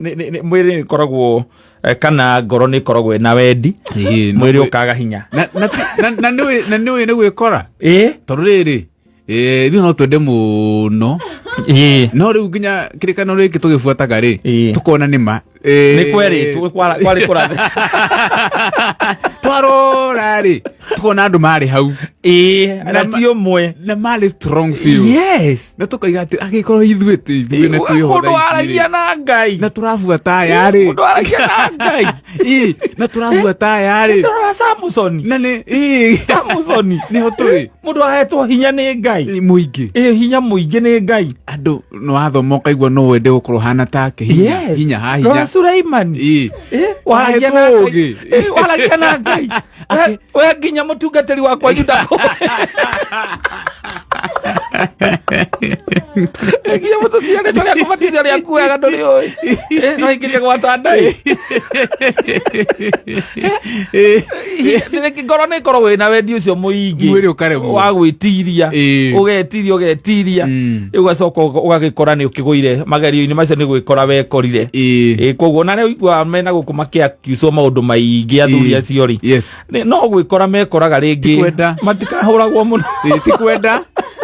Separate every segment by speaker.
Speaker 1: Mwĩrĩ nĩ ĩkoragwo kana ngoro nĩ ĩkoragwo ĩna wendi,
Speaker 2: Ĩĩ,
Speaker 1: mwĩrĩ ũkaga hinya.
Speaker 2: Na nĩũĩ nĩ gwĩkora tondũ rĩrĩ ithuĩ no twende mũno, no rĩu nginya kĩrĩkanĩro gĩkĩ tũgĩbuataga rĩ, tũkona nĩ ma.
Speaker 1: Nĩ kwerĩtwo kwarĩ kũrathe.
Speaker 2: Twarora rĩ, tũkona andũ marĩ hau.
Speaker 1: Na ti ũmwe.
Speaker 2: Na marĩ strong biũ. Na tũkaiga atĩ angĩkorwo ithuĩ ithuĩ nĩ twĩho
Speaker 1: Mũndũ
Speaker 2: thaa ici
Speaker 1: waragia
Speaker 2: rĩ,
Speaker 1: na Ngai.
Speaker 2: Na tũrabuata aya rĩ.
Speaker 1: Mũndũ waragia na Ngai.
Speaker 2: Na tũrabuata aya rĩ.
Speaker 1: Tũrora Samsoni.
Speaker 2: Na nĩ
Speaker 1: Samsoni.
Speaker 2: Nĩho tũrĩ.
Speaker 1: Mũndũ ahetwo hinya nĩ Ngai.
Speaker 2: Mũingĩ.
Speaker 1: Hinya mũingĩ nĩ Ngai.
Speaker 2: Andũ nĩ wathoma ũkaigua no wende gũkorwo hana take, hinya, hinya ha hinya.
Speaker 1: Rora Suleimani. Waragia na
Speaker 2: Ahetwo
Speaker 1: Ngai.
Speaker 2: ũũgĩ.
Speaker 1: Waragia na Ngai. We nginya mũtungatĩri wakwa Juda, nginya mũtungatĩri rĩtwa rĩa kũbatithio rĩaku wega ndũrĩ ũĩ. No ingĩria gwata ndai. Ngoro nĩ ĩkoragwo ĩna wendi ũcio mũingĩ.
Speaker 2: Mwĩrĩ ũkaremwo.
Speaker 1: Wa gwĩtiria. Ũgetiria, ũgetiria. Rĩu ũgacoka ũgagĩkora nĩ ũkĩgũire magerio-inĩ macio, nĩ gwĩkora wekorire. Koguo na rĩu iguaga mena gũkũ makĩakiucwo maũndũ maingĩ athuri acio rĩ, no gwĩkora mekoraga rĩngĩ.
Speaker 2: Ti kwenda.
Speaker 1: Matikahũragwo mũno.
Speaker 2: Ti kwenda,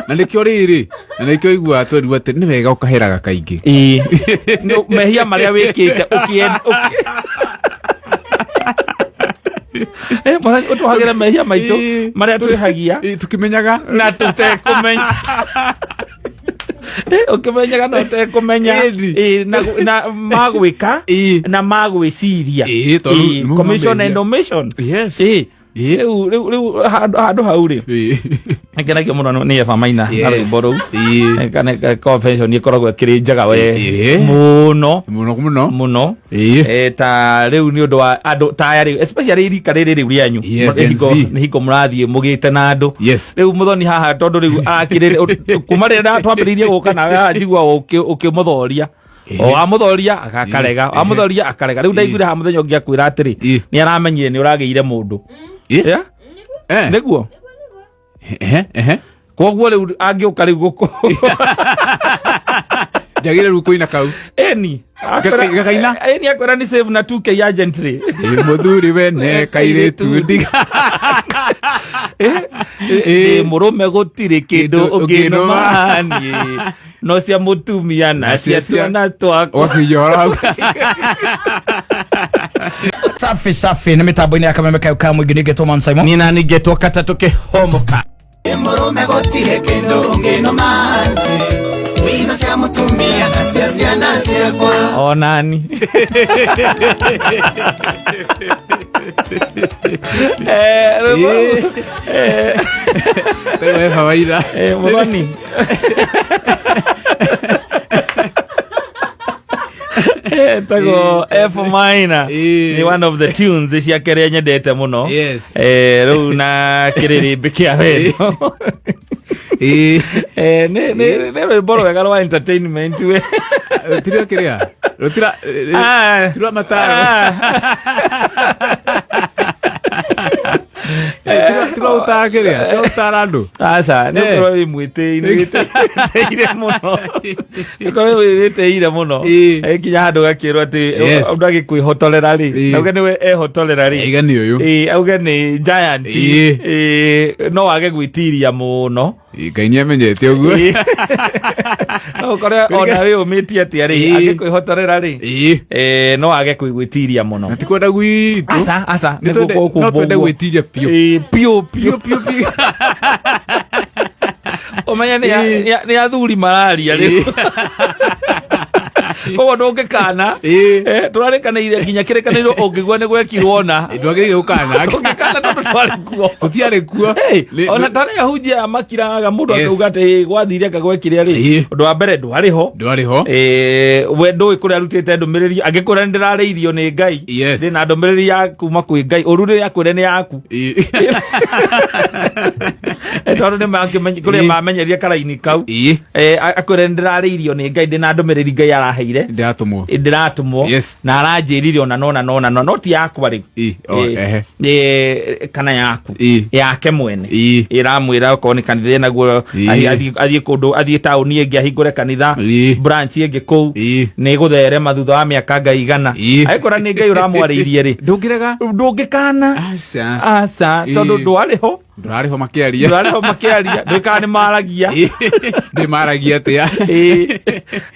Speaker 2: na nĩkĩo rĩrĩ, na nĩkĩo iguaga twerirwo atĩ nĩ wega ũkaheraga kaingĩ.
Speaker 1: Mehia marĩa wĩkĩte Mwathani, ũtũhagĩre mehia maitũ marĩa twĩhagia
Speaker 2: Tũkĩmenyaga
Speaker 1: na tũtekũmenya. Ũkĩmenyaga na ũtekũmenya. Na magwĩka na magwĩciria.
Speaker 2: Tondũ nĩ mau
Speaker 1: Commission
Speaker 2: mehia.
Speaker 1: and omission. Rĩu handũ hau rĩ, ngenagio mũno nĩ Eva Maina na rwĩmbo rũu. Kana confession ĩkoragwo ĩkĩrĩ njega we mũno.
Speaker 2: Mũno mũno.
Speaker 1: Mũno. Ta rĩu nĩ ũndũ wa andũ ta aya rĩu, especially rika rĩrĩ rĩu rĩanyu.
Speaker 2: Yes,
Speaker 1: Nĩ hingo
Speaker 2: Gen Z.
Speaker 1: nĩ hingo mũrathiĩ mũgĩte na andũ. Rĩu Mũthoni haha, tondũ rĩu akĩrĩ kuma rĩrĩa twambĩrĩirie gũka nawe haha, njigua ũkĩmũthoria, o amũthoria akarega, amũthoria akarega. Rĩu ndaiguire haha mũthenya ũngĩ akwĩra atĩrĩ, nĩ aramenyire nĩ ũragĩire mũndũ. Yeah? Nĩguo.
Speaker 2: Ehe, ehe.
Speaker 1: Koguo rĩu angĩũka rĩu gũkũ
Speaker 2: Njagĩrĩire rĩu kũina kau.
Speaker 1: Eni.
Speaker 2: Gakaina?
Speaker 1: Eni, akwĩra nĩ save na 2K urgently.
Speaker 2: Ĩ, mũthuri wene kairĩtu ndiga.
Speaker 1: Ĩ mũrũme gũtirĩ kĩndũ
Speaker 2: Kĩndũ
Speaker 1: ũngĩnũma niĩ no cia mũtumia na cia twana twakwa.
Speaker 2: Ũgakĩiyora hau.
Speaker 3: Safi safi, nĩ mĩtambo-inĩ ya Kameme kayo ka mũingĩ, nĩngetwo Man Simon.
Speaker 4: Nina ningetwo katatũ kĩhomoka.
Speaker 5: Mũrũme gũtirĩ kĩndũ ũngĩnũma wĩna cia mũtumia na cia ciana ciakwa.
Speaker 1: Onani
Speaker 2: Taiwa Eva Waira.
Speaker 1: Mũthoni etagwo F minor. Nĩ one of the tunes ciake rĩa nyendete mũno. Rĩu na kĩrĩrĩmbĩ kĩa wendo. Nĩ rwĩmbo rwega rwa entertainment we.
Speaker 2: Rũtirĩ kĩrĩa rũtira rũtira mataro. Tira ũtara kĩrĩa tira ũtara andũ.
Speaker 1: Aca, nĩ ũkorwo wĩ mwĩtĩi, nĩ wĩtĩire mũno, nĩ ũkorwo wĩtĩire mũno. Kinya handũ gakĩrwo atĩ ũndũ agĩkwĩhotorera rĩ, na auge nĩwe ehotorera rĩ.
Speaker 2: Aiga nĩ ũyũ.
Speaker 1: Auge nĩ giant. No wage gwĩtiria mũno.
Speaker 2: Ngai nĩ amenyete ũguo.
Speaker 1: No ũkore ona wĩyũmĩtie atĩa rĩ, angĩkwĩhotorera rĩ, no age kwĩgwĩtiria mũno.
Speaker 2: Na ti kwenda gwitũ.
Speaker 1: Aca, aca.
Speaker 2: Nĩ no twende gwĩtiria biũ.
Speaker 1: Biũ biũ.
Speaker 2: Biũ biũ.
Speaker 1: Ũmenye nĩ athuri mararia rĩu, koguo ndũngĩkana. Tũrarĩkanĩire nginya kĩrĩkanĩiro ũngĩgua nĩ gwekirwo ona
Speaker 2: Ndwagĩrĩire gũkana.
Speaker 1: Ndũngĩkana tondũ ndwarĩ kuo.
Speaker 2: Tũtiarĩ kuo.
Speaker 1: Hey, ona tarĩ ahunjia aya makiraga mũndũ akauga atĩ gwathire anga gwekire rĩ, ũndũ wa mbere ndwarĩ ho.
Speaker 2: Ndwarĩ ho.
Speaker 1: We ndũĩ kũrĩa arutĩte ndũmĩrĩri, angĩkwĩra nĩ ndĩrarĩithio nĩ Ngai, ndĩ na ndũmĩrĩri ya kuma kwĩ Ngai, ũru rĩrĩa akwĩre nĩ yaku. Tondũ nĩ kũrĩ mamenyeria karaini kau. Akwĩre nĩndĩrarĩirio nĩ Ngai, ndĩna ndũmĩrĩri Ngai araheire.
Speaker 2: Ndĩratũmwo.
Speaker 1: Ndĩratũmwo. Na aranjĩrire ona nona nona no no ti yakwa rĩu. Kana yaku. Yake mwene. Ĩramwĩra okorwo nĩ kanitha ĩnaguo athiĩ kũndũ, athiĩ taũni ĩngĩ ahingũre kanitha branch ĩngĩ kũu, nĩ gũtherema thutha wa mĩaka ngai igana. Agĩkora nĩ Ngai ũramwarĩirie rĩ,
Speaker 2: ndũngĩrega,
Speaker 1: ndũngĩkana.
Speaker 2: Aca.
Speaker 1: Aca, tondũ ndwarĩ ho.
Speaker 2: Ndũrarĩ ho makĩaria.
Speaker 1: Ndwarĩ ho makĩaria, ndũĩkaga nĩ maragia.
Speaker 2: Ndĩ maragia atĩa?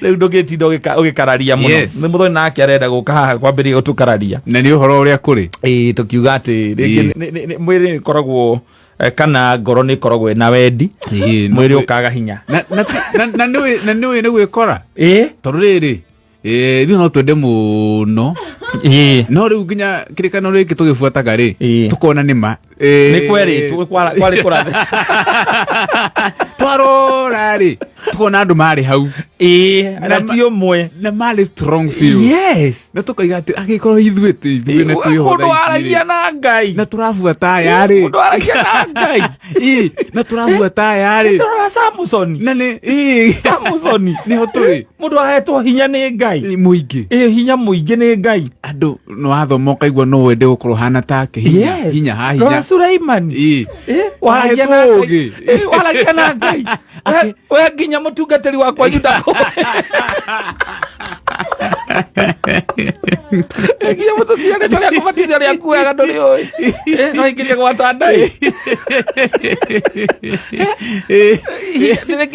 Speaker 1: Rĩu ndũngĩtinda ũgĩkararia mũno. Nĩ mũthoni nake arenda gũka haha kwambĩrĩria gũtũkararia.
Speaker 2: Na nĩ ũhoro ũrĩa kũrĩ.
Speaker 1: Tũkiuga atĩ rĩngĩ mwĩrĩ nĩ ũkoragwo, kana ngoro nĩ ĩkoragwo ĩna wendi, mwĩrĩ ũkaga hinya.
Speaker 2: Na nĩ gwĩkora. Tondũ rĩrĩ, ithuĩ no twende mũno. No rĩu nginya kĩrĩkanĩro gĩkĩ tũgĩbuataga rĩ, tũkona nĩ ma.
Speaker 1: Nĩ kwerĩtwo, kwarĩ kũrathe.
Speaker 2: Twarora rĩ, tũkona andũ marĩ hau.
Speaker 1: Na ti ũmwe.
Speaker 2: Na marĩ strong biũ. Na tũkaiga atĩ angĩkorwo ithuĩ tĩ ithuĩ na twĩho
Speaker 1: Mũndũ
Speaker 2: thaa ici rĩ.
Speaker 1: waragia na Ngai.
Speaker 2: Na tũrabuata aya rĩ.
Speaker 1: Mũndũ waragia na Ngai.
Speaker 2: Na tũrabuata aya rĩ.
Speaker 1: Tũrora Samson.
Speaker 2: Na nĩ,
Speaker 1: Samson.
Speaker 2: Nĩho tũrĩ.
Speaker 1: Mũndũ ahetwo hinya nĩ Ngai.
Speaker 2: Mũingĩ.
Speaker 1: Hinya mũingĩ nĩ Ngai.
Speaker 2: Andũ nĩ wathoma ũkaigua no wende gũkorwo hana take. Hinya, hinya, ha hinya.
Speaker 1: Rora Suleimani. Waragia na
Speaker 2: Ahetwo
Speaker 1: Ngai.
Speaker 2: ũũgĩ.
Speaker 1: Waragia na Ngai. We nginya mũtungatĩri wakwa Juda. Nginya mũtungatĩri rĩtwa rĩa kũbatithio rĩa kuaga ndũrĩ ũĩ. No ingĩria gwata ndai.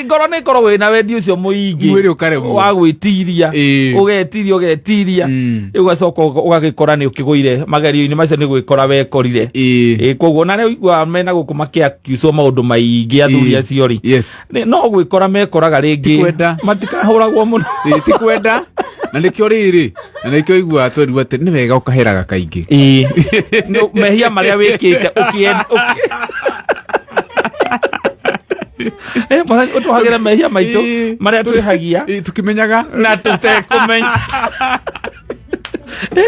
Speaker 1: Ngoro nĩ ĩkoragwo ĩna wendi ũcio mũingĩ.
Speaker 2: Mwĩrĩ ũkaremwo.
Speaker 1: Wa gwĩtiria. Ũgetiria, ũgetiria. Rĩu ũgacoka ũgagĩkora nĩ ũkĩgũire magerio-inĩ macio, nĩ gwĩkora wekorire. Koguo na rĩu iguaga mena gũkũ makĩakiucwo maũndũ maingĩ athuri acio rĩ. No gwĩkora mekoraga rĩngĩ.
Speaker 2: Ti kwenda.
Speaker 1: Matikahũragwo mũno.
Speaker 2: Ti kwenda. Na nĩkĩo rĩrĩ, na nĩkĩo iguaga twerirwo atĩ nĩ wega ũkaheraga kaingĩ.
Speaker 1: Nĩ mehia marĩa wĩkĩte Mwathani, ũtũhagĩre mehia maitũ marĩa twĩhagia.
Speaker 2: Tũkĩmenyaga.
Speaker 1: Na tũtekũmenya.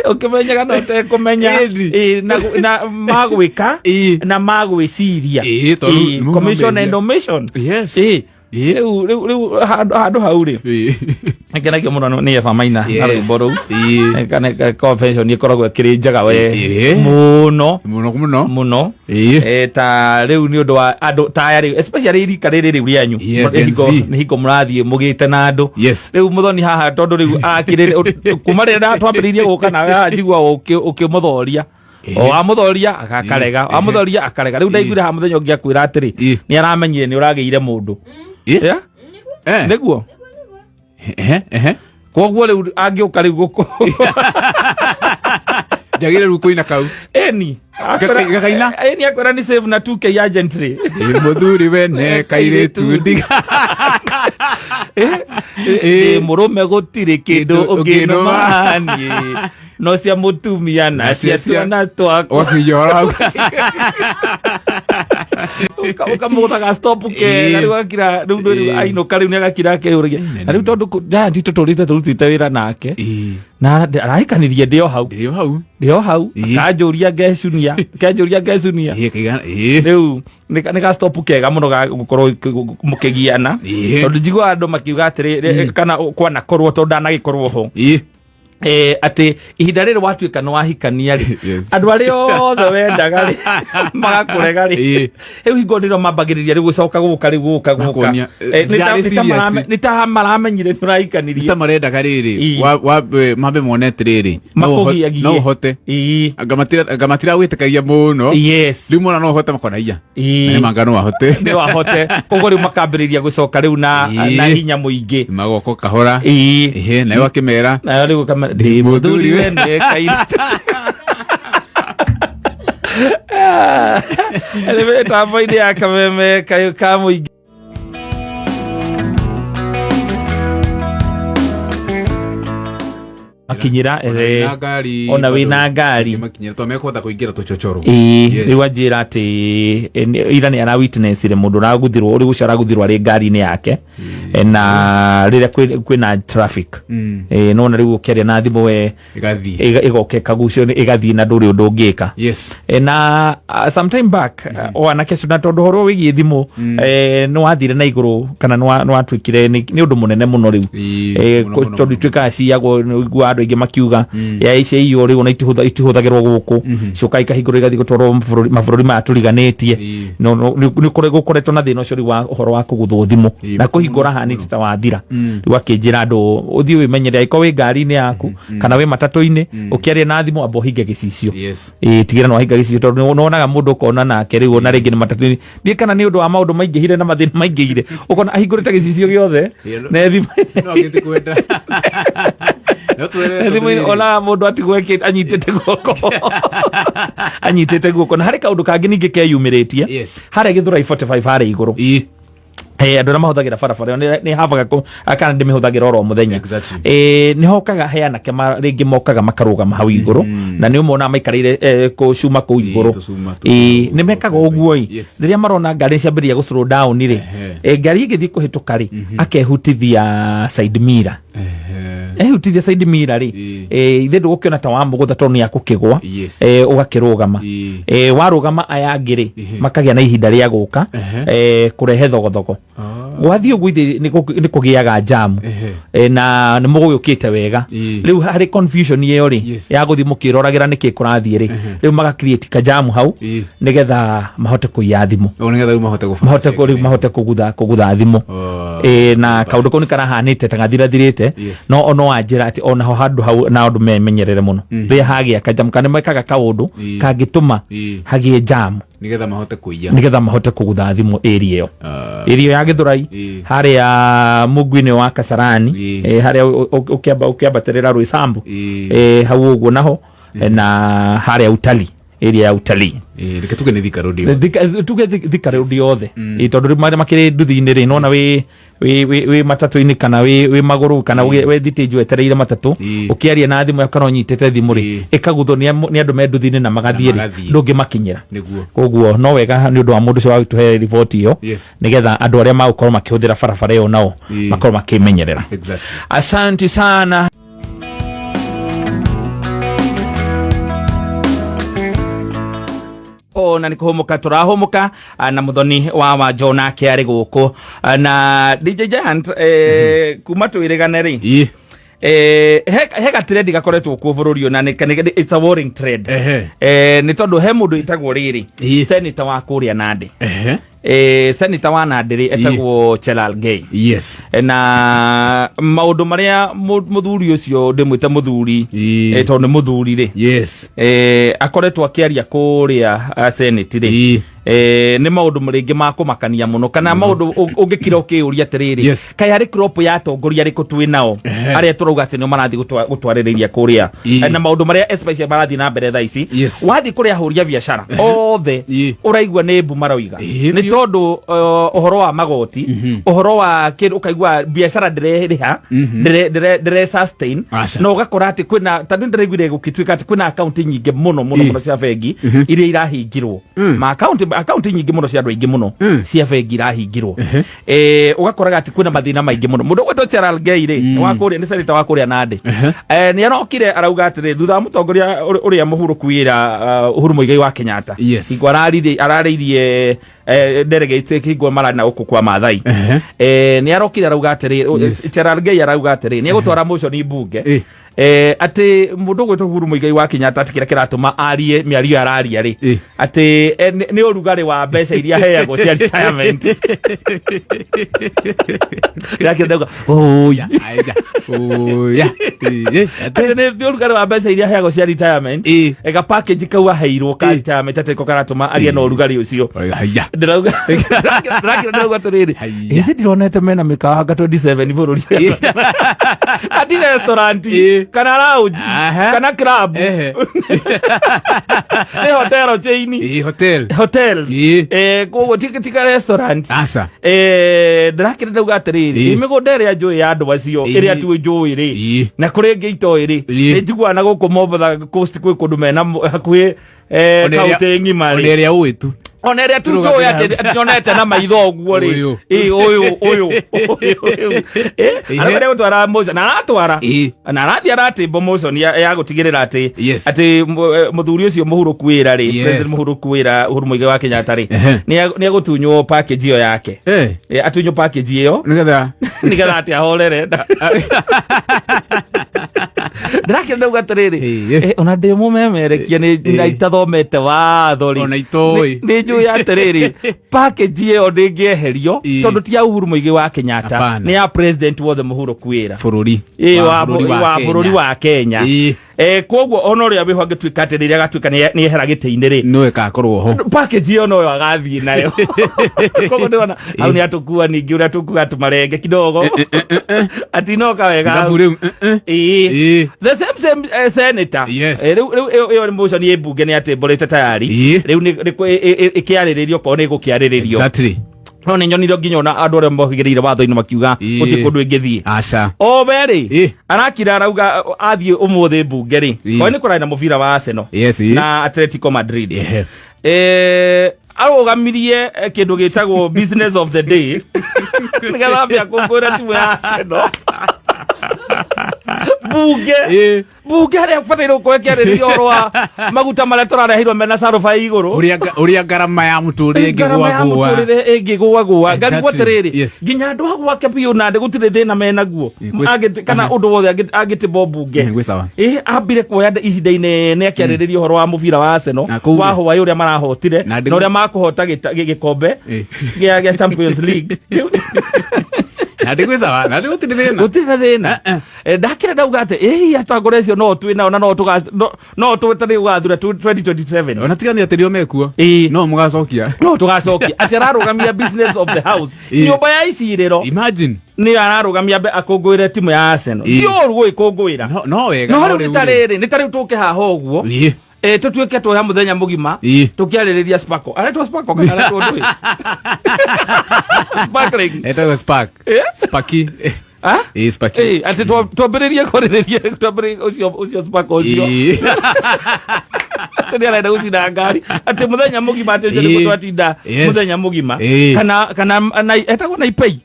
Speaker 1: Ũkĩmenyaga na ũtekũmenya. Na magwĩka na magwĩciria.
Speaker 2: Tondũ nĩ
Speaker 1: Commission
Speaker 2: mehia.
Speaker 1: and omission. Rĩu handũ hau rĩ. Ngenagio mũno nĩ Eva Maina na rwĩmbo rũu. Kana confession ĩkoragwo ĩkĩrĩ njega we. Mũno.
Speaker 2: Mũno, mũno.
Speaker 1: Mũno. Ta rĩu nĩ ũndũ wa andũ ta aya rĩu, especially rika rĩrĩ rĩu rĩanyu.
Speaker 2: Yes,
Speaker 1: Nĩ
Speaker 2: Gen Z.
Speaker 1: hingo mũrathiĩ mũgĩte na andũ. Rĩu mũthoni haha tondũ rĩu akĩrĩ kuma rĩrĩa twambĩrĩirie gũka nawe haha njigua ũkĩmũthoria. O amũthoria akarega, amũthoria akarega. Rĩu ndaiguire haha mũthenya ũngĩ akwĩra atĩrĩ, nĩ aramenyire nĩ ũragĩire mũndũ. Yeah? Nĩguo? Koguo rĩu angĩũka rĩu gũkũ.
Speaker 2: Njagĩrĩire rĩu kũina kau.
Speaker 1: Ĩni.
Speaker 2: Gakaina?
Speaker 1: Ĩni, akwĩra nĩ save na 2K urgently.
Speaker 2: Mũthuri wene kairĩtu ndiga.
Speaker 1: Mũrũme gũtirĩ kĩndũ
Speaker 2: Kĩndũ
Speaker 1: ũngĩnũma niĩ. No cia mũtumia na cia ciana twakwa.
Speaker 2: Ũgakĩiyora hau.
Speaker 1: Ũkamũgũthaga stop kega, rĩu agakira, rĩu rĩu ainũka rĩu nĩ agakira akeyũragia. Na rĩu tondũ Giant tũtũrĩte tũrutĩte wĩra nake. Na arahikanirie ndĩ o hau.
Speaker 2: Ndĩ o hau.
Speaker 1: Ndĩ o hau. Akanjũria ngecunia. Akanjũria ngecunia.
Speaker 2: Kaigana,
Speaker 1: Rĩu nĩ ga stop kega mũno ga gũkorwo mũkĩgiana. Tondũ njiguaga andũ makiuga atĩrĩ, kana kwanakorwo tondũ ndanagĩkorwo ho. Atĩ ihinda rĩrĩ watuĩka nĩ wahikania rĩ, andũ arĩa othe wendaga rĩ, magakũrega rĩ. Rĩu hingo nĩrĩo mambagĩrĩria rĩu gũcoka gũka rĩu gũka gũka.
Speaker 2: Makonia, ndirarĩ serious.
Speaker 1: Nĩ ta maramenyire nĩ ũrahikanirie.
Speaker 2: Nĩ ta marendaga rĩrĩ, mambe mone atĩrĩrĩ,
Speaker 1: Makũgiagie.
Speaker 2: no ũhote. Anga matiragwĩtĩkagia mũno. Rĩu mona no ũhote makona iya. Na nĩ manga no ahote.
Speaker 1: Nĩ ahote. Koguo rĩu makambĩrĩria gũcoka rĩu na hinya mũingĩ.
Speaker 2: Magoko kahora. Nayo akĩmera.
Speaker 1: Nayo rĩu ũkamera, ndĩ mũthuri wene kairĩtu. Nĩ mĩtambo-inĩ ya Kameme kayũ ka mũingĩ. Makinyĩra
Speaker 2: Ona wĩna ngari
Speaker 1: ona wĩna ngari.
Speaker 2: Makinyĩra to mekũhota kũingĩra tũchochoro.
Speaker 1: Ĩĩ.
Speaker 2: Yes.
Speaker 1: Rĩu anjĩra atĩ ira nĩ ara witnessire mũndũ ũraguthirwo, ũrĩ gũcio araguthirwo arĩ ngari-inĩ yake na rĩrĩa kwĩna traffic. Nona rĩu ũkĩaria na thimũ we
Speaker 2: Ĩgathiĩ.
Speaker 1: Ĩgoka ĩkagucio, ĩgathiĩ na ndũrĩ ũndũ ũngĩka.
Speaker 2: Yes.
Speaker 1: Na sometime back, o anake acio, na tondũ ũhoro wĩgiĩ thimũ nĩ wathire na igũrũ kana nĩ watuĩkire nĩ ũndũ mũnene mũno rĩu.
Speaker 2: Mũno, mũno,
Speaker 1: Tondũ
Speaker 2: mũno.
Speaker 1: ituĩkaga ciyagwo, nĩũiguaga andũ aingĩ makiuga ya ciaiywo rĩu ona itihũthagĩrwo gũkũ, ciũkaga ikahingũrwo igathiĩ gũtwarwo mabũrũri maya tũriganĩtie. No nĩ gũkoretwo na thĩna ũcio rĩu wa ũhoro wa kũguthwo thimũ na kũhingũra hanĩte ta wathira. Rĩu akĩnjĩra andũ ũthiĩ wĩmenyere, angĩkorwo wĩ ngari-inĩ yaku kana wĩ matatũ-inĩ, ũkĩaria na thimũ amba ũhinge gĩcicio.
Speaker 2: Yes.
Speaker 1: Ĩĩ, tigĩra no wahinga gĩcicio, tondũ nĩwonaga mũndũ ũkona nake rĩu ona rĩngĩ nĩ matatũ-inĩ, ndiĩ kana nĩ ũndũ wa maũndũ maingĩhire na mathĩna maingĩhire, ũkona ahingũrĩte gĩcicio gĩothe na thimũ
Speaker 2: No angĩti kwenda. No twĩre
Speaker 1: na thimũ
Speaker 2: tondũ rĩrĩ.
Speaker 1: Onaga mũndũ atigwo anyitĩte guoko. Na harĩ kaũndũ kangĩ ningĩ keyumĩrĩtie harĩa Gĩthũrai 45 harĩa igũrũ. Andũ arĩa mahũthagĩra barabara ĩyo nĩ habaga kana ndĩmĩhũthagĩra oro mũthenya. Nĩ hokaga he anake rĩngĩ mokaga makarũgama hau igũrũ na nĩ ũmonaga maikarĩire kũcuma kũu igũrũ.
Speaker 2: Tũcuma
Speaker 1: Nĩ mekaga ũguo ĩ, rĩrĩa marona ngari nĩ ciambĩrĩria gũ slow down rĩ, ngari ĩgĩthiĩ kũhĩtũka rĩ, akehutithia side mirror. Ehutithia side mirror rĩ, ithe ndũgũkĩona ta wamũgũtha tondũ nĩ akũkĩgwa. Ũgakĩrũgama. Warũgama, aya angĩ rĩ, makagĩa na ihinda rĩa gũka kũrehe thogothogo. Gwathiĩ ũguo ithe nĩ kũgĩaga jamu. Na nĩ mũgũgĩũkĩte wega. Rĩu harĩ confusion ĩyo rĩ, ya gũthiĩ mũkĩroragĩra nĩkĩ kũrathiĩ rĩ, rĩu maga create kajamu hau nĩgetha mahote kũiya thimũ.
Speaker 2: O nĩgetha rĩu mahote gũbanga
Speaker 1: Mahote rĩu
Speaker 2: ciake.
Speaker 1: mahote kũgutha thimũ. Na kaũndũ kau nĩ karahanĩte ta gathirathirĩte. No no wanjĩra atĩ onaho handũ hau na andũ memenyerere mũno rĩrĩa hagĩa kajamu, kana mekaga kaũndũ kangĩtũma hagĩe jamu
Speaker 2: nĩgetha mahote kũiya.
Speaker 1: Nĩgetha mahote kũgutha thimũ area ĩyo, area ya Gĩthũrai, harĩa mũngũ-inĩ wa Kasarani, harĩa ũkĩambatĩrĩra Roysambu, hau ũguo naho, na harĩa utalii, area ya utalii.
Speaker 2: Reke tuge nĩ Thika Road ĩyo.
Speaker 1: Tuge Thika Road yothe. Tondũ rĩu marĩa makĩrĩ nduthi-inĩ rĩ, nona wĩ matatũ-inĩ kana wĩ magũrũ kana wĩ thitĩnji wetereire matatũ, ũkĩaria na thimũ yaku kana ũnyitĩte thimũ rĩ, ĩkaguthwo nĩ andũ me nduthi-inĩ na magathiĩ rĩ,
Speaker 2: magathiĩ.
Speaker 1: ndũngĩmakinyĩra.
Speaker 2: Nĩguo.
Speaker 1: Koguo no wega nĩ ũndũ wa mũndũ ũcio wa gũtũhe riboti ĩyo, nĩgetha andũ arĩa magũkorwo makĩhũthĩra barabara ĩyo nao makorwo makĩmenyerera. Asante sana. O na nä kå hå må ka tå rahå må ka na må thoni wa Wanjo nake arä gå kå na DJ Giant, kuma twä rä gane rä, he gatrend gakoretwo kuo bũrũri ũyũ na it's a worrying trend. Nĩ tondũ he mũndũ ĩtagwo rĩrĩ, senator wa kũrĩa Nandĩ. Senator wa Nandĩ rĩ, etagwo Cherargei. Na maũndũ marĩa mũthuri ũcio, ndĩmwĩte mũthuri tondũ nĩ mũthuri rĩ, akoretwo akĩaria kũrĩa Senate rĩ, nĩ maũndũ rĩngĩ ma kũmakania mũno kana maũndũ ũngĩkira ũkĩyũria atĩrĩrĩ, kaĩ arĩ crop ya atongoria arĩkũ twĩ nao arĩa tũrauga atĩ nĩo marathiĩ gũtwarĩrĩria kũrĩa? Na maũndũ marĩa especially marathiĩ na mbere thaa ici, wathiĩ kũrĩa ahũri a biacara othe, ũraigua nĩ mbu maroiga, nĩ tondũ ũhoro wa magoti, ũhoro wa kĩndũ, ũkaigua biacara ndĩrerĩha, ndĩre sustain.
Speaker 2: Aca.
Speaker 1: Na ũgakora atĩ kwĩna, tondũ ndĩraiguire gũgĩtuĩka atĩ kwĩna akaunti nyingĩ mũno mũno mũno cia bengi iria irahingirwo, ma akaunti nyingĩ mũno cia andũ aingĩ mũno cia bengi irahingirwo. Ũgakoraga atĩ kwĩna mathĩna maingĩ mũno. Mũndũ ũgwĩtwo Cherargei rĩ, nĩ wa kũrĩa, nĩ senator wa kũrĩa Nandĩ. Nĩ arokire arauga atĩrĩ, thutha wa mũtongoria ũrĩa mũhurũku wĩra, Uhuru Muigai wa Kenyatta, hingo ararĩirie delegates, hingo mararĩ na gũkũ kwa Maathai, nĩ arokire arauga atĩrĩ, Cherargei arauga atĩrĩ, nĩ egũtwara motion mbunge atĩ mũndũ ũgwĩtwo Uhuru Muigai wa Kenyatta, atĩ kĩrĩa kĩratũma arie mĩario araria rĩ, atĩ nĩ ũrugarĩ wa mbeca iria aheagwo cia retirement. Ndĩrakĩra ndauga oya.
Speaker 2: Aija. Oya.
Speaker 1: Atĩ nĩ ũrugarĩ wa mbeca iria aheagwo cia retirement, ga package kau aheirwo ka retirement, atĩ nĩko karatũma agĩe na ũrugarĩ ũcio.
Speaker 2: Haya.
Speaker 1: Ndĩrauga, ndĩrakĩra ndĩrauga atĩrĩrĩ,
Speaker 2: Haiya.
Speaker 1: ĩthĩ ndironete mena mĩkawa anga 27 bũrũri ati restaurant. Kana lounge.
Speaker 2: Aha.
Speaker 1: Kana club.
Speaker 2: Ehe.
Speaker 1: Nĩ hotel chain.
Speaker 2: Ĩĩ, hotel.
Speaker 1: Hotels.
Speaker 2: Ĩĩ.
Speaker 1: Koguo ti ka restaurant.
Speaker 2: Aca.
Speaker 1: Ndĩrakĩrĩ ndauga atĩrĩrĩ,
Speaker 2: Ĩĩ.
Speaker 1: mĩgũnda ĩrĩa njũĩ ya andũ acio,
Speaker 2: Ĩĩ.
Speaker 1: ĩrĩa tu njũĩ rĩ,
Speaker 2: Ĩĩ.
Speaker 1: na kũrĩ ĩngĩ itoĩ rĩ,
Speaker 2: Ĩĩ.
Speaker 1: nĩ njiguaga na gũkũ Mombatha coast kwĩ kũndũ mena hakuhĩ
Speaker 2: Ona ĩrĩa-
Speaker 1: kaũntĩ ng'ima
Speaker 2: ona
Speaker 1: rĩ,
Speaker 2: ĩrĩa ũĩ tu.
Speaker 1: Ona ĩrĩa tu
Speaker 2: Tũrũgamĩre
Speaker 1: njũĩ atĩ atĩ nyonete na maitho ũguo rĩ.
Speaker 2: Ũyũ.
Speaker 1: Ĩĩ, ũyũ ũyũ ũyũ ũyũ.
Speaker 2: Ĩhĩ.
Speaker 1: Arĩa gũtwara motion na aratwara
Speaker 2: Ĩĩ.
Speaker 1: na arathiĩ aratĩmbo motion ya gũtigĩrĩra atĩ
Speaker 2: Yes.
Speaker 1: atĩ mũthuri ũcio mũhurũku wĩra rĩ,
Speaker 2: Yes.
Speaker 1: President mũhurũku wĩra Uhuru Muigai wa Kenyatta rĩ,
Speaker 2: Ehe.
Speaker 1: nĩ egũtunywo package ĩyo yake. Atunywo package ĩyo
Speaker 2: Nĩgetha
Speaker 1: nĩgetha atĩ ahorere. Ndĩrakĩenda ndauga atĩrĩrĩ,
Speaker 2: Ĩĩ.
Speaker 1: ona ndĩ mũmemerekia nĩ
Speaker 2: Ĩĩ.
Speaker 1: na itathomete watho rĩ,
Speaker 2: Ona itoĩ.
Speaker 1: nĩ njũĩ atĩrĩrĩ, package ĩyo ndĩngĩeherio,
Speaker 2: Ĩĩ.
Speaker 1: tondũ ti ya Uhuru Muigai wa Kenyatta,
Speaker 2: Hapana.
Speaker 1: nĩ ya president wothe mũhurũku wĩra.
Speaker 2: Bũrũri.
Speaker 1: Ĩĩ, wa
Speaker 2: bũrũri
Speaker 1: wa bũrũri wa Kenya.
Speaker 2: Ĩĩ.
Speaker 1: Koguo ona ũrĩa wĩho angĩtuĩka atĩ rĩrĩa agatuĩka nĩ ehera gĩtĩ-inĩ rĩ,
Speaker 2: No ĩgakorwo ho.
Speaker 1: Package ĩyo noyo agathiĩ nayo. Koguo ndĩrona hau nĩ atũkua ningĩ ũrĩa tũkuga tũmarenge kidogo atinoka wega.
Speaker 2: Ngabu rĩu,
Speaker 1: Ĩĩ.
Speaker 2: Ĩĩ.
Speaker 1: The same senator.
Speaker 2: Yes.
Speaker 1: Rĩu ĩyo nĩ motion ĩ mbunge nĩ atĩmbũrĩte tayari.
Speaker 2: Ĩĩ.
Speaker 1: Rĩu nĩ ĩkĩarĩrĩrio korwo nĩ ĩgũkĩarĩrĩrio. No nĩ nyonire nginya ona andũ arĩa mohĩgĩrĩire watho-inĩ makiuga
Speaker 2: Ĩĩ.
Speaker 1: gũtirĩ kũndũ ĩngĩthiĩ.
Speaker 2: Aca.
Speaker 1: O we rĩ,
Speaker 2: Ĩĩ.
Speaker 1: arakira arauga athiĩ ũmũthĩ mbunge rĩ,
Speaker 2: Ĩĩ.
Speaker 1: oĩ nĩ kũrarĩ na mũbira wa Arsenal
Speaker 2: Yes, ĩĩ.
Speaker 1: na Atletico Madrid.
Speaker 2: Ehe.
Speaker 1: Arũgamirie kĩndũ gĩtagwo business of the day nĩgetha ambia kũngũĩra timu ya Arsenal bunge.
Speaker 2: Ĩĩ.
Speaker 1: Bunge harĩa bataire gũkorwo ĩkĩarĩrĩria ũhoro wa maguta marĩa tũrareheirwo mena caruba igũrũ.
Speaker 2: Ũrĩa ngarama ya mũtũrĩre
Speaker 1: Ngarama ya
Speaker 2: ĩngĩgũagũa.
Speaker 1: mũtũrĩre ĩngĩgũagũa, ngarigwo atĩrĩrĩ, nginya andũ a gwake biũ na ndĩ gũtirĩ thĩna menaguo.
Speaker 2: Ĩĩ,
Speaker 1: Kana ũndũ wothe angĩtĩmbwo mbunge.
Speaker 2: Gwĩ sawa.
Speaker 1: Ĩ ambire kuoya ihinda inene akĩarĩrĩria ũhoro wa mũbira wa Arsenal
Speaker 2: Na kũu
Speaker 1: wa
Speaker 2: rĩ.
Speaker 1: hwaĩ, ũrĩa marahotire
Speaker 2: Na
Speaker 1: na ũrĩa makũhota gĩkombe gĩa Champions League.
Speaker 2: Na ndĩ sawa, na ndĩ gũtirĩ thĩna.
Speaker 1: Gũtirĩ na thĩna.
Speaker 2: Eh, eh.
Speaker 1: Ndakĩra ndauga atĩ ĩ hihi atongoria acio no twĩ nao na no no twĩtarĩ gũgathura 2027.
Speaker 2: Ona tiga nĩ atĩ nĩo mekuo.
Speaker 1: Ĩĩ.
Speaker 2: No mũgacokia.
Speaker 1: No tũgacokia atĩ ararũgamia business of the house, nyũmba ya icirĩro,
Speaker 2: Imagine.
Speaker 1: nĩ ararũgamia akũngũĩre timu ya Arsenal. Ti ũru gũgĩkũngũĩra.
Speaker 2: No wega.
Speaker 1: No rĩu nĩ ta rĩrĩ, nĩ ta rĩu tũke haha ũguo, tũtuĩke tuoya mũthenya mũgima tũkĩarĩrĩria sparkle, aretwo sparkle kana aretwo ndũĩ sparkling?
Speaker 2: Etagwo spark. Sparky.
Speaker 1: Ah?
Speaker 2: Ĩĩ, Sparky.
Speaker 1: Atĩ twambĩrĩrie kwarĩrĩria, twambĩrĩrie ũcio sparkle ũcio, atĩ nĩ arenda gũcina ngari, atĩ mũthenya mũgima, atĩ ũcio nĩguo twatinda mũthenya mũgima. Kana na etagwo na ipei.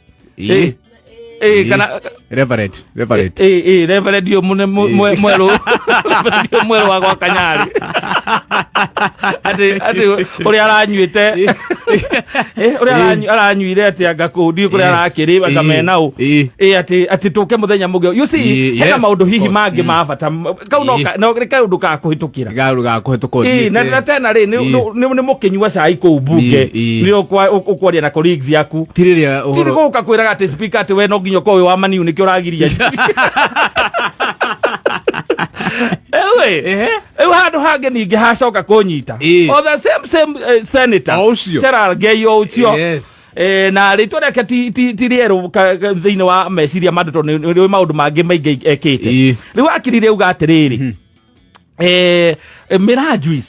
Speaker 1: Kana
Speaker 2: Reverend, Reverend.
Speaker 1: Ĩ reverend ũyũ mwerũ, reverend ũyũ mwerũ wa gwa Kanyarĩ, atĩ ũrĩa aranyuĩte, ũrĩa aranyuire atĩ anga kũu ndiũ kũrĩa arakĩrĩ anga mena ũ. Atĩ tũke mũthenya mũgima, you see, hena maũndũ hihi mangĩ ma bata kau no no nĩ kaũndũ ka kũhĩtũkĩra.
Speaker 2: Garu ga kũhĩtũka
Speaker 1: Na
Speaker 2: ũthiĩte.
Speaker 1: na tena rĩ, nĩ mũkĩnyua cai kũu mbunge, nĩ ũkwaria na colleagues yaku.
Speaker 2: Ti rĩrĩa
Speaker 1: Ti
Speaker 2: ũhoro
Speaker 1: gũka kwĩraga atĩ speaker atĩ we no nginya ũkorwo wĩ wa maniu nĩkĩo ũragiria. Ewe, rĩu handũ hangĩ ningĩ hacoka kũnyita, o the same senator.
Speaker 2: O ũcio.
Speaker 1: Cherargei o ũcio. Na rĩtwa rĩake ti rĩerũ thĩinĩ wa meciria ma andũ tondũ nĩ maũndũ mangĩ maingĩ ekĩte. Rĩu akirire auga atĩrĩrĩ, mĩraa juice,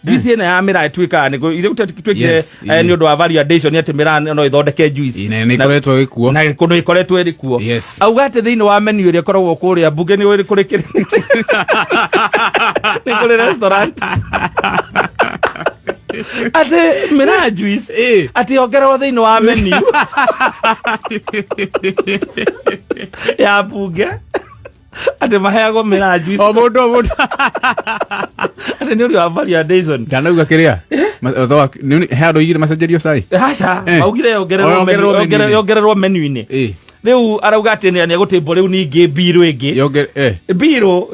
Speaker 1: juice ĩno ya mĩraa ĩtuĩkaga nĩ ithuĩ twĩkire nĩ ũndũ wa value addition atĩ mĩraa no ĩthondeke juice.
Speaker 2: Ĩĩ, na nĩ ĩkoretwo ĩkuo.
Speaker 1: Na kũndũ ĩkoretwo ĩrĩ kuo. Auga atĩ thĩinĩ wa menu ĩrĩa ĩkoragwo kũrĩa mbunge nĩ ũrĩ kũrĩ nĩ kũrĩ restaurant, atĩ mĩraa juice atĩ yongererwo thĩinĩ wa menu ya mbunge, atĩ maheagwo mĩraa juice.
Speaker 2: O mũndũ, o mũndũ.
Speaker 1: Atĩ nĩ ũrĩ wa value addition.
Speaker 2: Ndanauga kĩrĩa he andũ igĩrĩ macenjerio cai.
Speaker 1: Aca. Maugire yongererwo
Speaker 2: O, yongererwo
Speaker 1: menu-
Speaker 2: menu-inĩ.
Speaker 1: yongererwo menu-inĩ. Rĩu arauga atĩ nĩ egũtĩmbwo rĩu ningĩ mbirũ ĩngĩ, mbirũ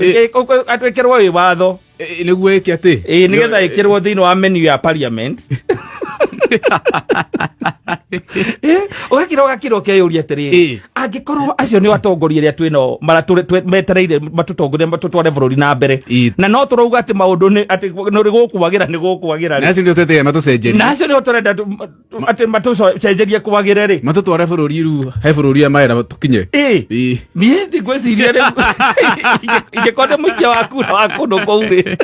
Speaker 1: atwĩkĩrwo wĩ watho.
Speaker 2: Nĩguo ĩke atĩ
Speaker 1: Ĩ, nĩgetha ĩkĩrwo thĩinĩ wa menu ya parliament. Ũgakira ũgakira ũkeyũria atĩrĩrĩ, angĩkorwo acio nĩ atongoria arĩa twĩnao metereire matũtongorie matũtware bũrũri na mbere, na no tũrauga atĩ maũndũ nĩ atĩ nĩ gũkwagĩra nĩ gũkwagĩra
Speaker 2: Na
Speaker 1: rĩ,
Speaker 2: acio nĩo twetereire matũcenjerie.
Speaker 1: Na acio nĩo tũrenda atĩ matũcenjerie kwagĩre rĩ,
Speaker 2: Matũtware bũrũri rĩu he bũrũri ũrĩa marenda tũkinye.
Speaker 1: Niĩ ndigwĩciria rĩu ingĩkorwo ndĩ mũikia wa kura wa kũndũ kũu rĩ,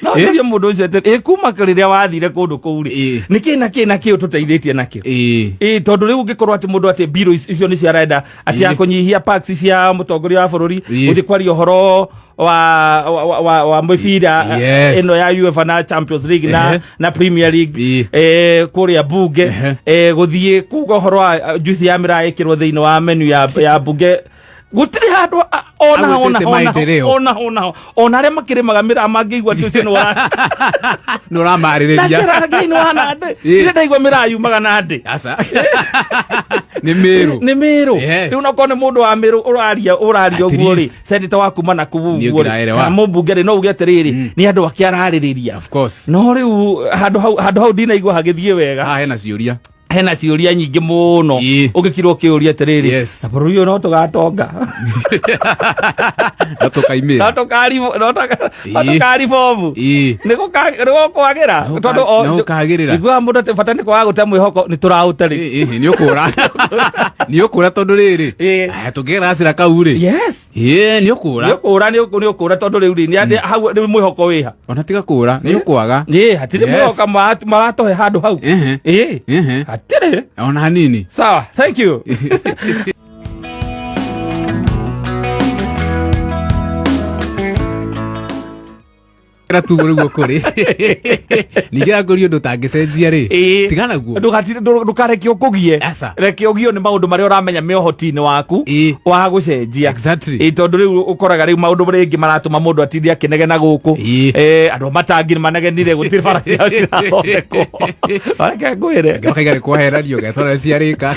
Speaker 1: no njurie mũndũ ũcio atĩ ĩ kuma rĩrĩa wathire kũndũ kũu rĩ, nĩ kĩ na kĩ na kĩ ũtũteithĩtie nakĩo? Ĩ tondũ rĩu ũngĩkorwo atĩ mũndũ atĩ mbirũ icio nĩcio arenda atĩ ya kũnyihia tax cia mũtongoria wa bũrũri, gũthiĩ kwaria ũhoro wa mĩbira ĩno ya UEFA na Champions League na na Premier League, kũrĩa bunge, gũthiĩ kuga ũhoro wa juice ya mĩraa ĩkĩrwo thĩinĩ wa menu ya bunge, gũtirĩ handũ ona ona
Speaker 2: Agwetete
Speaker 1: ona
Speaker 2: maendeleo.
Speaker 1: ona ona ona arĩa makĩrĩmaga mĩraa mangĩigua atĩ ũcio nĩ wa
Speaker 2: Nĩ ũramarĩrĩria.
Speaker 1: na ngai nĩ wa Nandĩ. Ndirĩ ndaigua mĩraa yumaga Nandĩ.
Speaker 2: Aca, nĩ Mĩrũ.
Speaker 1: Nĩ Mĩrũ. Rĩu nokorwo nĩ mũndũ wa Mĩrũ ũraria
Speaker 2: At
Speaker 1: ũguo rĩ,
Speaker 2: least.
Speaker 1: senator wa kuma na kũu
Speaker 2: Nĩ
Speaker 1: ũguo rĩ,
Speaker 2: ũngĩraerewa.
Speaker 1: kana mũmbunge rĩ, no uge atĩrĩrĩ, nĩ andũ ake ararĩrĩria.
Speaker 2: Of course.
Speaker 1: No rĩu handũ hau ndinaigua hagĩthiĩ wega.
Speaker 2: Haha hena ciũria.
Speaker 1: Hena ciũria nyingĩ mũno. Ũngĩkirwo ũkĩũria atĩrĩrĩ, na bũrũri ũyũ no tũgatonga?
Speaker 2: No tũkaimĩra?
Speaker 1: No tũkaribomu? Nĩ gũkwagĩra? Tondũ
Speaker 2: Nĩ gũkagĩrĩra.
Speaker 1: Iguaga mũndũ atĩ bata nĩ kwaga gũte mwĩhoko, nĩ tũraũte rĩ.
Speaker 2: Ĩ, nĩ ũkũra tondũ rĩrĩ, aya, tũngĩgacĩra kau rĩ, nĩ ũkũra.
Speaker 1: Nĩ ũkũra, nĩ ũkũra, tondũ rĩu rĩ, hau nĩ mwĩhoko wĩha?
Speaker 2: Ona tiga kũra, nĩ ũkwaga.
Speaker 1: Hatirĩ mwĩhoka maratũhe handũ hau. Hatirĩ.
Speaker 2: Ona hanini.
Speaker 1: Sawa, thank you.
Speaker 2: Ra tu nĩguo kũrĩ ningĩ angũria ũndũ ũtangĩcenjia rĩ, tiga naguo.
Speaker 1: Ndũkareke ũkũgie.
Speaker 2: Aca.
Speaker 1: Reke ũgio nĩ maũndũ marĩa ũramenya me ũhoti-inĩ waku wa gũcenjia. Tondũ rĩu ũkoraga rĩu maũndũ rĩngĩ maratũma mũndũ atinde akĩnegena gũkũ. Andũ a matangi nĩ manegenire gũtirĩ bara ciao cirathondekwo. Reke ngwĩre.
Speaker 2: Makaiga nĩ kwaheranio getora ciarĩka.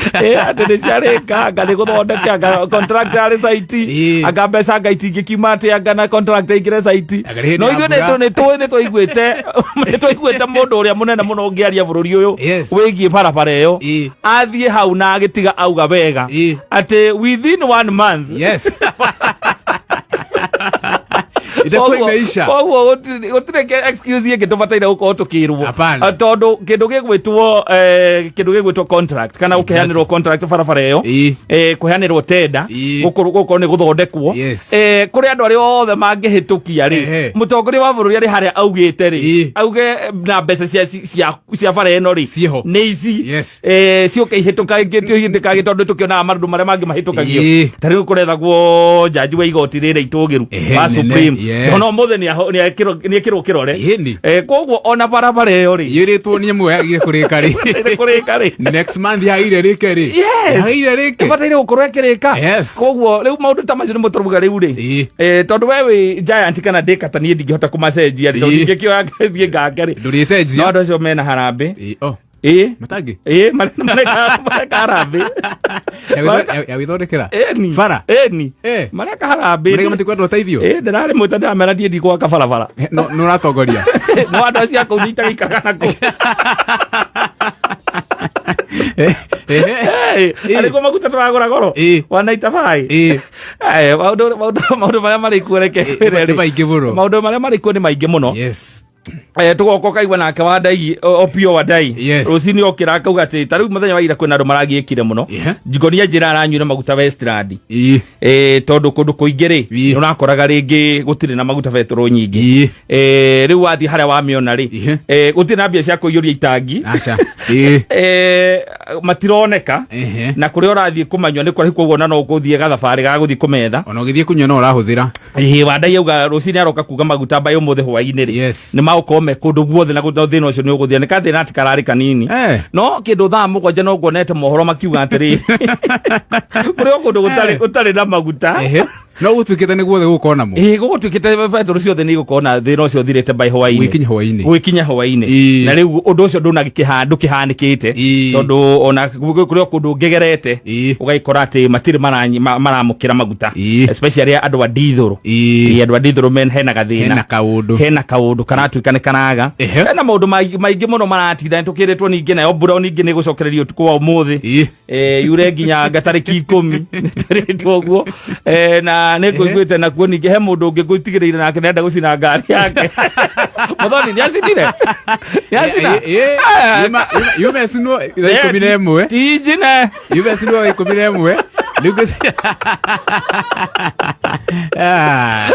Speaker 1: Atĩ nĩ ciarĩka, anga nĩ gũthondeka, anga contractor arĩ site, anga mbeca anga itingĩkiuma atĩ anga na contractor aingĩre site.
Speaker 2: Anga nĩ hĩndĩ
Speaker 1: No
Speaker 2: ya
Speaker 1: ithuĩ
Speaker 2: mbura.
Speaker 1: nĩ tũiguĩte mũndũ ũrĩa mũnene mũno ũngĩaria bũrũri ũyũ wĩgiĩ barabara ĩyo athiĩ hau na agĩtiga auga wega atĩ within one month.
Speaker 2: Itakuwa imeisha.
Speaker 1: Koguo gũtirĩ excuse ĩngĩ tũbataire gũkorwo tũkĩrwo.
Speaker 2: Hapana.
Speaker 1: Tondũ kĩndũ gĩgwĩtwo contract kana gũkĩheanĩrwo contract barabara ĩyo, kũheanĩrwo tenda, gũkorwo nĩ gũthondekwo, kũrĩ andũ arĩa othe mangĩhĩtũkia rĩ, mũtongoria wa bũrũri arĩ harĩa augĩte rĩ, auge na mbeca cia bara ĩno rĩ,
Speaker 2: Ciĩho.
Speaker 1: nĩ ici. Ciũke ihĩtũkangĩtio ihĩtũkangĩ, tondũ tũkĩonaga maũndũ marĩa mangĩ mahĩtũkagio. Ta rĩu kũrethagwo jaji wa igoti rĩrĩa itũgĩru wa
Speaker 2: nene,
Speaker 1: Supreme, ona ũmũthĩ nĩekĩrwo kĩrore. Koguo ona barabara ĩyo rĩ,
Speaker 2: Yĩrĩtwo nĩ ĩmwe yagire kũrĩka rĩ.
Speaker 1: Ĩrĩ kũrĩka rĩ.
Speaker 2: Next month yagire rĩke rĩ. Yagire rĩke.
Speaker 1: Ĩbataire gũkorwo ĩkĩrĩka. Koguo rĩu maũndũ ta macio nĩmo tũrauga rĩu rĩ, tondũ we wĩ giant kana ndĩkata, niĩ ndingĩhota kũmacenjia rĩ, tondũ ndingĩkĩoya thiĩ ngange rĩ.
Speaker 2: Ndũrĩcenjia.
Speaker 1: No andũ acio mena harambĩ.
Speaker 2: Oh. Matangi.
Speaker 1: Mareka harambĩ.
Speaker 2: Ya gwĩthondekera.
Speaker 1: Ĩni.
Speaker 2: Bara.
Speaker 1: Ĩni. Mareka harambĩ.
Speaker 2: Mareka matikwenda ũteithio.
Speaker 1: Ndĩrarĩ mwĩta, ndĩramera niĩ ndigwaka barabara.
Speaker 2: No nĩ ũratongoria.
Speaker 1: No andũ acio a kũu nyitaga na kũu. Arĩguo maguta tũragũra goro 195. Maũndũ marĩa marĩ kuo, reke ngwĩre
Speaker 2: Nĩ
Speaker 1: rĩ,
Speaker 2: maingĩ mũno.
Speaker 1: Maũndũ marĩa marĩ kuo nĩ maingĩ mũno. Tũgoka ũkaigua nake Wandai, Opio Wandai, rũcinĩ okĩra akauga atĩ ta rĩu mũthenya wa ira kwĩna andũ maragiĩkire mũno. Ngonia njĩra aranyuire maguta Westland. Tondũ kũndũ kũingĩ rĩ, nĩ ũrakoraga rĩngĩ gũtirĩ na maguta betũrũ nyingĩ. Rĩu wathiĩ harĩa wamĩona rĩ, gũtirĩ na mbia cia kũiyũria itangi.
Speaker 2: Aca.
Speaker 1: Matironeka na kũrĩa ũrathiĩ kũmanyua nĩ kũraihu, koguo ona no ũgũthiĩ gathabarĩ ga gũthiĩ kũmetha.
Speaker 2: Ona ũgĩthiĩ kũnyua no ũrahũthĩra.
Speaker 1: Ĩĩ, Wandai auga rũcinĩ aroka kuga maguta mbaĩ ũmũthĩ hwaĩ-inĩ rĩ, nĩ magũkorwo me kũndũ guothe na thĩna ũcio nĩ ũgũthira. Nĩ kathĩna atĩ kararĩ kanini, no kĩndũ thaa 7 no nguonete mohoro makiuga atĩrĩrĩ, kũrĩ o kũndũ gũtarĩ na maguta.
Speaker 2: No gũtuĩkĩte nĩ guothe gũkorwo namo.
Speaker 1: Ĩĩ, gũgũtuĩkĩte betũrũ ciothe nĩ igũkorwo na thĩna ũcio ũthirĩte by hwainĩ.
Speaker 2: Gwĩkinya hwainĩ.
Speaker 1: Gwĩkinya hwainĩ.
Speaker 2: Ĩĩ.
Speaker 1: Na rĩu ũndũ ũcio ndũnakĩhanĩkĩte.
Speaker 2: Ĩĩ.
Speaker 1: Tondũ ona kũrĩ o kũndũ ũngĩgerete
Speaker 2: Ĩĩ.
Speaker 1: ũgagĩkora atĩ matirĩ maramũkĩra maguta.
Speaker 2: Ĩĩ.
Speaker 1: Especially andũ a ndithũrũ.
Speaker 2: Ĩĩ.
Speaker 1: Ĩĩ, andũ a ndithũrũ hena gathĩna.
Speaker 2: Hena kaũndũ.
Speaker 1: Hena kaũndũ karatuĩka nĩ karaga.
Speaker 2: Ehe.
Speaker 1: Hena maũndũ maingĩ mũno maratinda nĩtũkĩrĩtwo ningĩ nayo mbura ningĩ nĩ ĩgũcokereria ũtukũ wa ũmũthĩ.
Speaker 2: Ĩĩ.
Speaker 1: Yure nginya ngatarĩki 10 nĩtĩrĩtwo ũguo. Na nĩ ngũiguĩte nakuo ningĩ he mũndũ ũngĩ ngũtigĩrĩire nake nĩenda gũcina ngari yake. Mũthoni nĩacinire? Nĩacina?
Speaker 2: Yuma ĩcinwo thaa 11.
Speaker 1: Ti njine.
Speaker 2: Yuma ĩcinwo thaa 11. Rĩu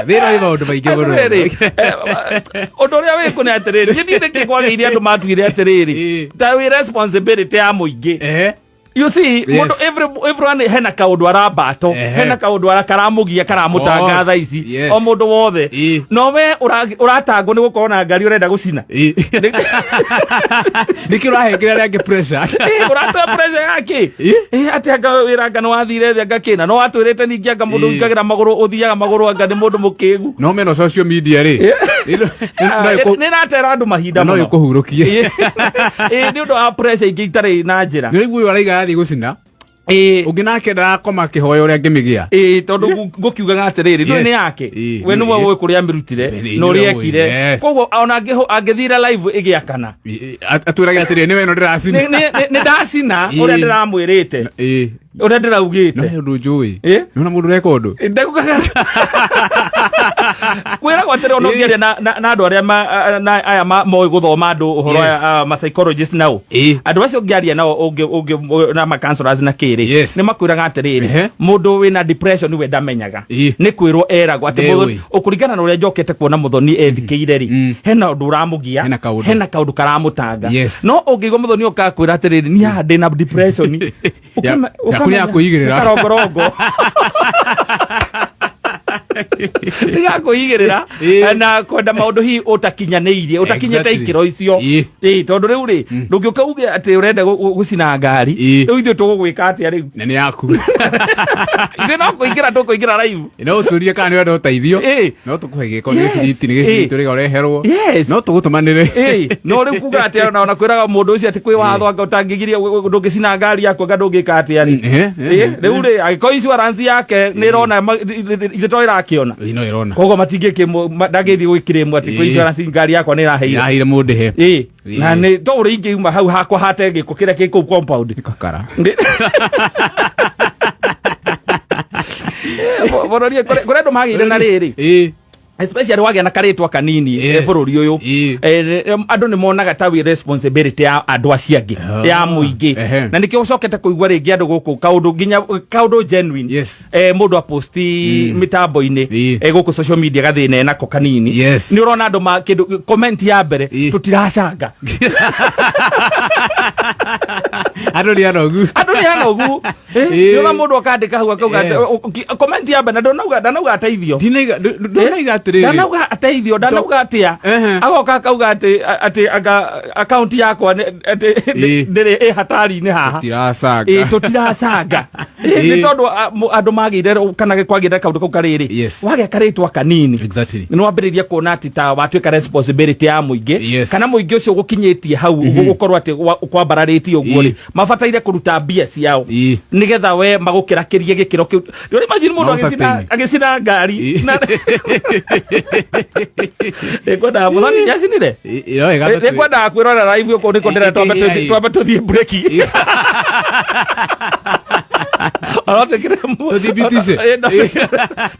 Speaker 2: thĩna wĩ maũndũ maingĩ mũno.
Speaker 1: Atĩrĩrĩ, ũndũ ũrĩa wĩkũ nĩ atĩrĩrĩ, niĩ ndiũĩ nĩkĩ kwagĩire andũ matuire atĩrĩrĩ, ta wĩ responsibility ya mũingĩ. You see,
Speaker 2: Yes.
Speaker 1: mũndũ everyone hena kaũndũ arambato, hena kaũndũ karamũgia, karamũtanga thaa ici, o mũndũ wothe. No we ũratangwo nĩ gũkorwo na ngari ũrenda gũcina.
Speaker 2: Nĩkĩ ũrahengera arĩa angĩ pressure?
Speaker 1: Ũratoa pressure yake? Atĩ anga wĩra anga nĩ wathire thĩ anga kĩna, no watwĩrĩte ningĩ anga mũndũ ũingagĩra magũrũ, ũthiaga magũrũ anga nĩ mũndũ mũkĩgu.
Speaker 2: No mena social media rĩ.
Speaker 1: Nĩ ĩratera andũ mahinda
Speaker 2: No
Speaker 1: mũno.
Speaker 2: ĩkũhurũkie.
Speaker 1: Nĩ ũndũ wa pressure ingĩ itarĩ na njĩra.
Speaker 2: Nĩ ũraigua ũyũ araiga athiĩ gũcina. Ũngĩ nake ndarakoma akĩhoya ũrĩa angĩmĩgĩa.
Speaker 1: Tondũ ngũkiugaga atĩrĩrĩ, ndũĩ nĩ yake. We nĩwe ũĩ kũrĩa amĩrutire, na ũrĩa ekire. Koguo ona angĩthire live ĩgĩakana.
Speaker 2: Atwĩrage atĩrĩrĩ, nĩwe ĩno ndĩracina.
Speaker 1: Nĩ ndacina ũrĩa ndĩramwĩrĩte. Ũrĩa ndĩraugĩte.
Speaker 2: No he ũndũ njũĩ. Nĩwona mũndũ ũreka ũndũ?
Speaker 1: Ndagugaga. Kwĩragwo atĩrĩ, ona ũngĩaria na andũ arĩa na aya moĩ gũthoma andũ ũhoro ma psychologist nao. Andũ acio ũngĩaria nao na ma counselors na kĩrĩ, nĩ makwĩraga atĩrĩrĩ, mũndũ wĩna depression we ndamenyaga. Nĩ kwĩrwo eragwo atĩ
Speaker 2: Ndewĩ.
Speaker 1: ũkũringana na ũrĩa njokete kuona Mũthoni ethikĩire rĩ, hena ũndũ ũramũgia,
Speaker 2: Hena kaũndũ.
Speaker 1: hena kaũndũ karamũtanga. No ũngĩigua Mũthoni ũkaga kwĩra atĩrĩrĩ, niĩ haha ndĩna depression.
Speaker 2: Yaku nĩ ya kwĩigĩrĩra.
Speaker 1: Karongorongo. Nĩ ya kwĩigĩrĩra na kwenda maũndũ hihi ũtakinyanĩirie, ũtakinyĩte ikĩro icio. Tondũ rĩu rĩ, ndũngĩũka uge atĩ ũrenda gũcina ngari. Rĩu ithuĩ tũgũgwĩka atĩa rĩu?
Speaker 2: Na nĩ yaku.
Speaker 1: Ithuĩ no kũingĩra tũkũingĩra live.
Speaker 2: No ũtũrie kana nĩ ũrenda ũteithio. No tũkũhe gĩko nĩ gĩbiriti, nĩ gĩbiriti ũrĩga ũreherwo. No tũgũtũmanĩre.
Speaker 1: No rĩu kuga atĩa ona kwĩraga mũndũ ũcio atĩ kwĩ watho anga ũtangĩgiria ndũngĩcina ngari yaku anga ndũngĩka atĩa rĩ. Rĩu rĩ, angĩkorwo insurance yake nĩ ĩrona ithe to ĩrakĩona.
Speaker 2: Ĩĩ, no ĩrona.
Speaker 1: Koguo ndangĩthiĩ gwĩkirĩmwo atĩ kwĩ insurance ngari yakwa nĩ ĩraheire.
Speaker 2: Ĩraheire mũndĩhe.
Speaker 1: Na nĩ to ũrĩa ingĩuma hau hakwa hate gĩko kĩrĩa kĩ kũu compound.
Speaker 2: Kakara.
Speaker 1: Bũrũri kũrĩ andũ magĩire na rĩrĩ. Especially wagĩa na karĩtwa kanini, bũrũri ũyũ. Andũ nĩ monaga ta wĩ responsibility ya andũ acio angĩ, ya mũingĩ. Na nĩkĩo ũcokete kũigua rĩngĩ andũ gũkũ kaũndũ nginya kaũndũ genuine. Mũndũ aposti mĩtambo-inĩ, gũkũ social media gathĩna enako kanini. Nĩ ũrona andũ ma kĩndũ comment ya mbere, tũtiracanga.
Speaker 2: Andũ nĩ anogu.
Speaker 1: Andũ nĩ anogu. Nĩ ũrona mũndũ akandĩka hau akauga atĩ, comment ya mbere, na ndanauga ateithio.
Speaker 2: Ndinauga atĩrĩrĩ.
Speaker 1: Ndanauga ateithio, ndanauga atĩa. Agoka akauga atĩ anga account yakwa atĩ ndĩrĩ ĩ hatari-inĩ haha.
Speaker 2: Tũtiracanga.
Speaker 1: Tũtiracanga. Nĩ tondũ, andũ magĩire kana kwagĩire kaũndũ kau karĩrĩ. Wagĩa karĩtwa kanini. Nĩ wambĩrĩria kuona atĩ ta watuĩka responsibility ya mũingĩ. Kana mũingĩ ũcio ũgũkinyĩtie hau, ũgũkorwo atĩ kwambararĩtie ũguo rĩ, mabataire kũruta mbia ciao. Nĩgetha we magũkĩrakĩrie gĩkĩro kĩu. Nĩ ũrĩ imagine mũndũ
Speaker 2: No sustain.
Speaker 1: agĩcina ngari. Nĩngwendaga Mũthoni nĩacinire?
Speaker 2: No ĩgatũ
Speaker 1: Nĩngwendaga kwĩrorera live ũkũ nĩkũ ndĩrenda twambe tũthiĩ break. No twĩkĩre
Speaker 2: Tũthibitishe.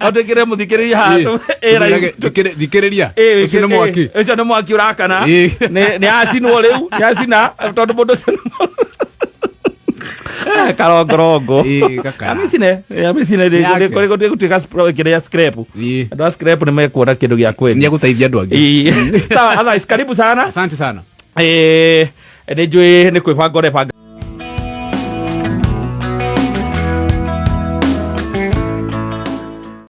Speaker 1: No twĩkĩre mũthikĩrĩria handũ. Live.
Speaker 2: Thikĩrĩria. Ũcio nĩ mwaki.
Speaker 1: Ũcio nĩ mwaki ũrakana. Nĩ acinwo rĩu, nĩ acina tondũ mũndũ ũcio nĩ karongorongo.
Speaker 2: Gakara.
Speaker 1: Amĩcine, amĩcine
Speaker 2: Nĩ yake.
Speaker 1: gũtuĩka kĩrĩa scrap. Andũ a scrap nĩ mekuona kĩndũ gĩa kwendia.
Speaker 2: Nĩ egũteithia andũ angĩ.
Speaker 1: Sawa, otherwise karibu sana.
Speaker 2: Asante sana.
Speaker 1: Nĩ njũĩ nĩ kwĩbanga ũrebanga.